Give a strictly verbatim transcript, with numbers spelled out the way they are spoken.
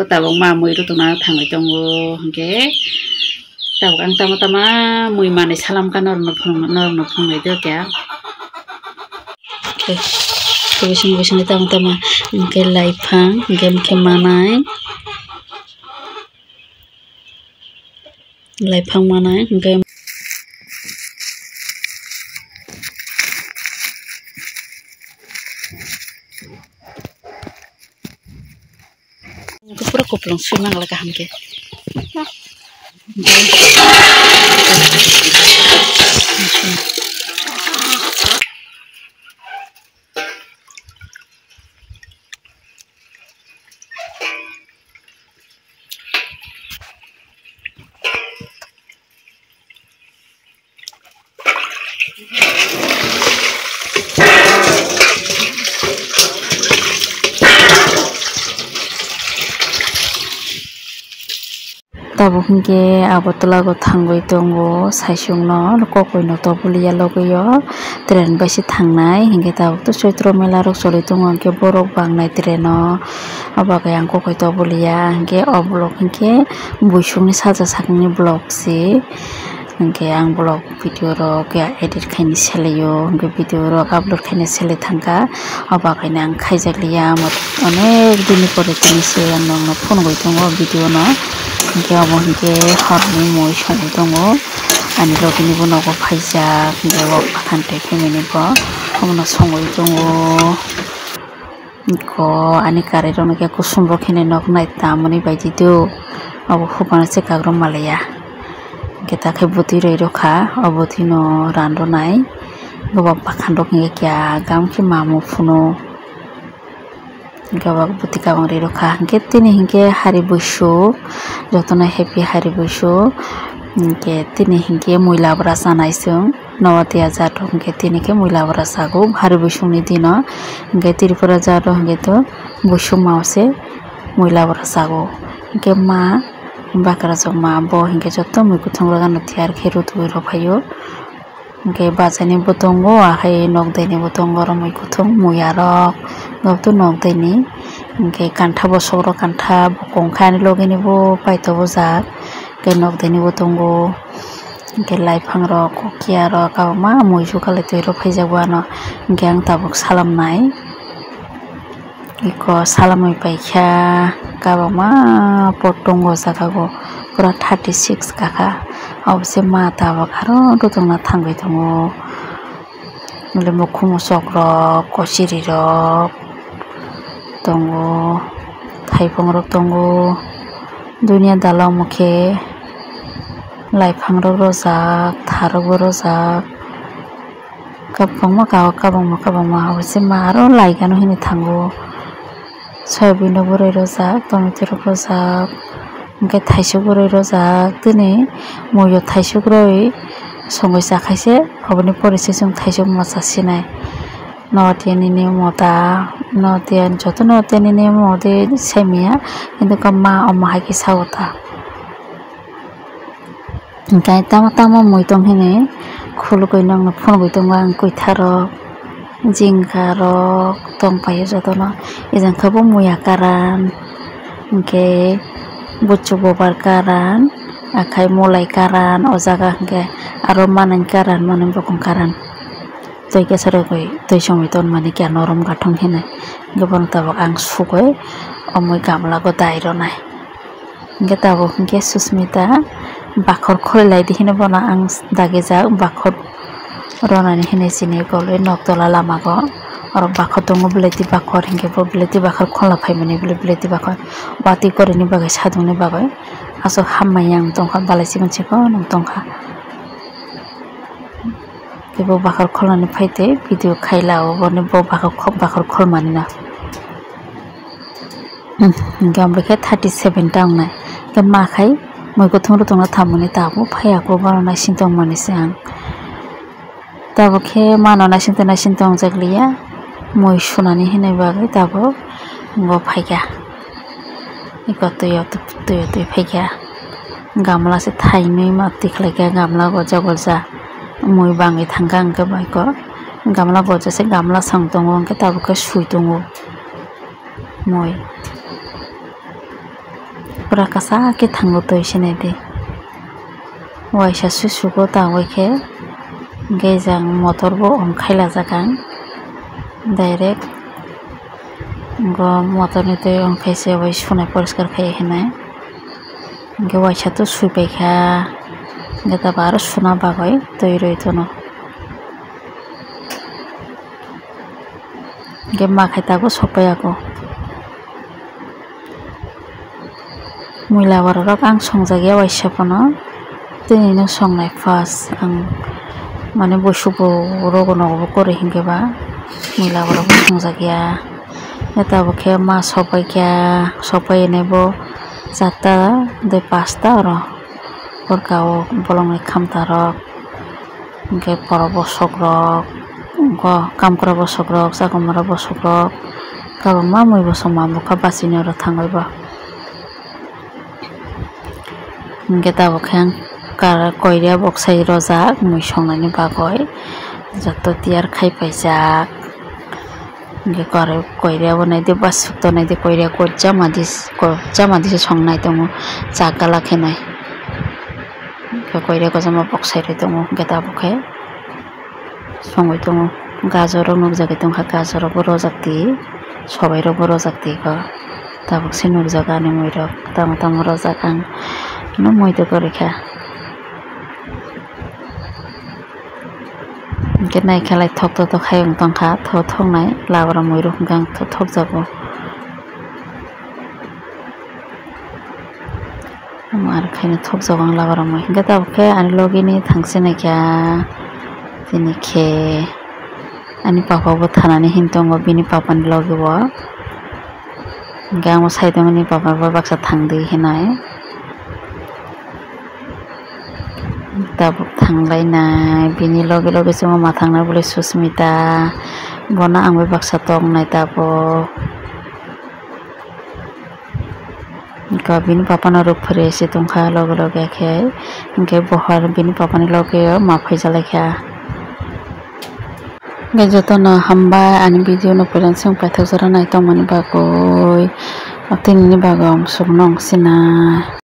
Tabuk ma mui rwtwkna thangwi tongo, hwnkhe tabuk ang tama tama mui manwi salam kha norokno phunuk, norokno phunuknai do khe. Bising bising tama tama hwnkhe laiphang, hwnkhe manai, laiphang manai, hwnkhe. Pura kupulung sui mang le kaham khe. Tabuk hwnkhe Agartala o thangwi tongo, saichung no kokoi no tobulia logwi o train bai se thangnai, hwnkhe tabuk to Choitro mela rok choli tongo, hwnkhe borok bangnai train o, o bagwi ang kokoi tobulia, hwnkhe o vlog hwnkhe buisuk ni saja sakni vlog se. Hwnkhe ang vlog video rok ya edit khaini selaio, hwnkhe video rok upload khaini selai thangkha, o bagwi no ang khaijakliya, onek din ni pore tini se ang nokno phunugwi tongo video no, hwnkhe omo hwnkhe horni mui songwi tongo, ani logi ni bo nogo phaijak, hwnkhe o phakan twi phai mani bo omono songwi tongo. Eko ani karwi rok no khe kusum rok khe nok nai tamoni bai di do, obo hubana se kakrok malaya. Hwnkhe ta khe bwtwi rwi rwkha, o bwtwi no ran rwnai. Boba bwkhan rok hwnkhe kya gam khe mamu phunu. Hwnkhe obo bwtwi kabang rwi rwkha. Hwnkhe tini hwnkhe hari buisuk, jotono happy hari buisuk. Hwnkhe tini hwnkhe mui labra chanai chwng. Nogo tiya jat rok hwnkhe tini khe mui labra chago, hari buisukni dino. Hwnkhe Tripura jat rok hwnkhe to buisuk mao se mui labra chago. Hwnkhe ma bakrajak ma bo hwnkhe joto mui kuthung rok ano tiyar khe rutugwi rw phaio. Hwnkhe bachai ni bo tongo, ahai nok dai ni bo tongo, oro mui kuthung muya rok joto nok dai ni. Hwnkhe kantha bosok rok, kantha bokong khe ani logi ni bo paito bujak, hwnkhe nok dai ni bo tongo. Hwnkhe laiphang rok, kokiya rok, kabangma mui sukalai twi rw phaijak bo ano, hwnkhe ang tabuk salamnai. Eko salamwi paikha, kabangma pot tongo o jaga o, pura thirty six kakha. Obo se ma tabuk aro rwtwkna thangwi tongo. Mole mokhumo sok rok, kochiri rok tongo, thaipung rok tongo. Duniya dala omo khe laiphang rok rwjak, tha rok bo rwjak, kwbangma ka-, kabangma kabangma obo se ma aro laigano hini thango. Soyabin rok bo rwi rwjak, tomato rok rwjak, hwnkhe thaisuk bo rwi rwjak. Tini muiyo thaisuk rwi songwi chakhaise, oboni pore se chwng thaisuk ma chasinai. North Indian ni mota, North Indian, joto North Indian ni mode semiya, kintu ma omo hai khe sao ta. Hwnkhe tamo tamo mui tong hini khulugwi nokno phunugwi tongo ang, kwitharok, jingkarok tongpaio jotono. Ejang khe bo muya karan, hwnkhe buchuk bobar karan, akhai mulai karan, o jaga hwnkhe aro manani karan, manani bokong karan. Twi kesa rwgwi twi chomwi tonmani khe norom gathong hinwi. Hwnkhe bono tabuk ang sugwi omwi gamla o dai rwnai. Hwnkhe tabuk hwnkhe Susmita bakhor kholilaidi hinwi bono ang dagijak, bakhor rwnani hinwi chini golwi nok tola lama o. Oro bakhor tongo, beleti bakhor, hwnkhe bo beleti bakhor khola phaimani, bele beleti bakhor watwi gorini bagwi, sadungni bagwi. Aswk hamya wng tongkha, balai chikon chikon wng tongkha. Tei bo bakhor kholnani phai tei video khaila, oboni bo bakhor kho-, bakhor kholmani no. Hmm, hwnkhe omo khe thirty seven ta wngnai. Hwnkhe ma khai mui kuthung rwtongna thamani tabuk phaiya, kok bono naising tongmani se ang. Tabuk khe mano naising tong, naising tongjak liya. Mui sunani hinwi bagwi tabuk bo phaikha. Eko twi o twi, twi o twi phaikha. Gamla se thainwi ma twi khlaikha, gamla gojak gojak. Mui bangwi thangkha hwnkhe bai ko. Gamla gojak se gamla sang tongo, hwnkhe tabuk khe sui tongo mui. Pura kwchak khe thango twi se nai di. Waisa susugo tangwi khe, hwnkhe jang motor bo on khailajak ang direct. Bo motor ni twi on khai se bai sunai poriskar khai hinai. Hwnkhe waisa to sui paikha, hwnkhe tabuk aro suna bagwi twi rwi tono. Hwnkhe ma khai tabuk sok pai ako. Muila borok rok ang songjak ya waisa phano, tini no songnai first ang, mane buisuk bo rogo nogo bo kwrwi hinkhe ba muila borok bo songjak ya. Tabuk khe ma sok pai kha, sok pai hinwi bo charta tei pasta oro porka o bolongni khamta rok. Hwnkhe borok bosok rok, hwnkhe kamkra bosok rok, chakwmara bosok rok, kwbangma mui bosong ma bwkha bachini oro thangwi bo. Hwnkhe tabuk khe ang kar-, koiria boksai rojak mui songnaini bagwi, joto tiyar khai paijak. Hwnkhe kar-, koiria bo naidi, basuk to naidi, koiria kojama dis-, kojama dise songnai tongo, chak gala khe nai. Hwnkhe koiria kojama boksai rwi tongo, hwnkhe tabuk khe songwi tongo. Gajor rok nukjagwi tongkha, gajor rok bo rojak twi, sobai rok bo rojak twi kho. Tabuk se nukjago ani mui rok, tamo tamo rojak ang, no mui twi kwrwi kha. Hwnkhe naikhe lai thok thok thok khai wng tongkha, thok thok nai labra mui rok hwnkhe ang thok thok jago. Omo ar khaina thok jago ang labra mui. Hwnkhe tabuk khe ani logi ni thangse naikha, tini khe ani papa bo thanani hin tongo bini papa ni logi o. Hwnkhe ang bo sai tongo, nini papa bo baksa thangdi hinai. Tabuk thanglainai, bini loge loge chwngno ma thangnai bwlai Susmita. Bono ang bai baksa toknai tabuk. Hwnkhe bini papano rwk phwrwi se tongkha loge loge khe. Hwnkhe bo har bini papani loge o ma phaijalaikha. Hwnkhe jotono hambai ani video no poilani simi paithak jora naitokmani bagwi. Tini ni bagwi ang chukno wng sinai.